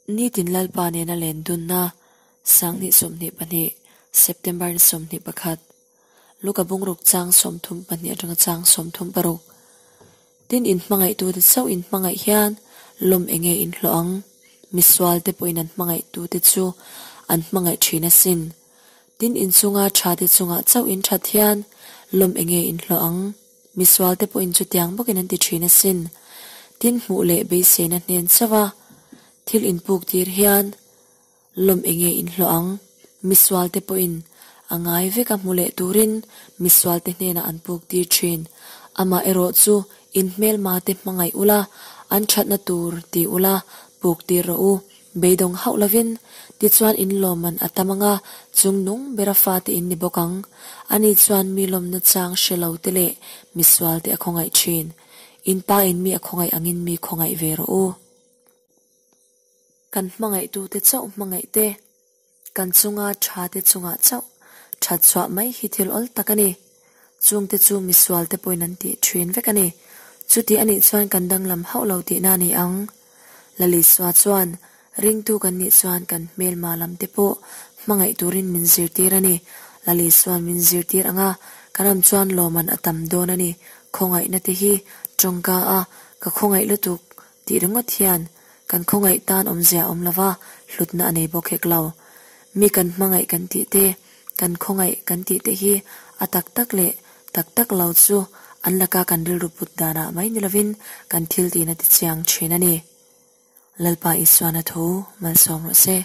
Nitin Lalpa nena len dunna, 2022, September ni 21, Luka bungruk chang 32 atanga chang 36. Tin in hmangaihtute chauh in hmangaih hian lawm enge in hlawh ang? Misualte pawhin an hmangaihtute chu an hmangaih thin asin. Tin in chunga thate chungah chauh in that hian lawm enge in hlawh ang? Misualte pawhin chutiang bawkin an ti thin asin. Tin hmuh leh beiseina hnen chauh a thil inpuk tir hian lawm enge in hlawh ang? Misualte pawhin a ngai vek a hmu leh turin misualte hnenah an puk tir thin. Amah erawh chu in hmelma te hmangaih ula, an thatna tur ti ula puk tir rawh u. Beidawng hauh lovin, tichuan in lawmman a tam anga chung nung bera fate in ni bawk ang. Ani chuan mi lawmna chang hre lo te leh misual te a khawngaih thin. In pa in mi a khawngaih angin mi khawngaih ve rawh u. Kan hmangaihtute chauh hmangaih te, kan chunga tha te chungah chauh that chhuah mai hi thil awl tak a ni. Chungte chu misual te pawhin an tih thin vek a ni. Chuti a nih chuan kan danglam hauh lo tihna a ni ang. Lalisua chuan ringtu kan nih chuan kan hmelma lam te pawh hmangaih turin min zirtir a ni. Lalisua'n min zirtir ang a, kan awm chuan lawman a tam dawn a ni. Khawngaihna te hi tawngka a, ka khawngaih lutuk tih ringawt hian kan khawngaih tan awmzia a awm lo va, hlutna a nei bawk hek lo. Mi kan hmangaih kan tih te, kan khawngaih kan tih te hi a tak tak leh tak tak lo chu an laka kan rilru put danah mai ni lovin kan thil tihna ti chiang thin a ni. Lalpa Isuana thu malsawm rawh se.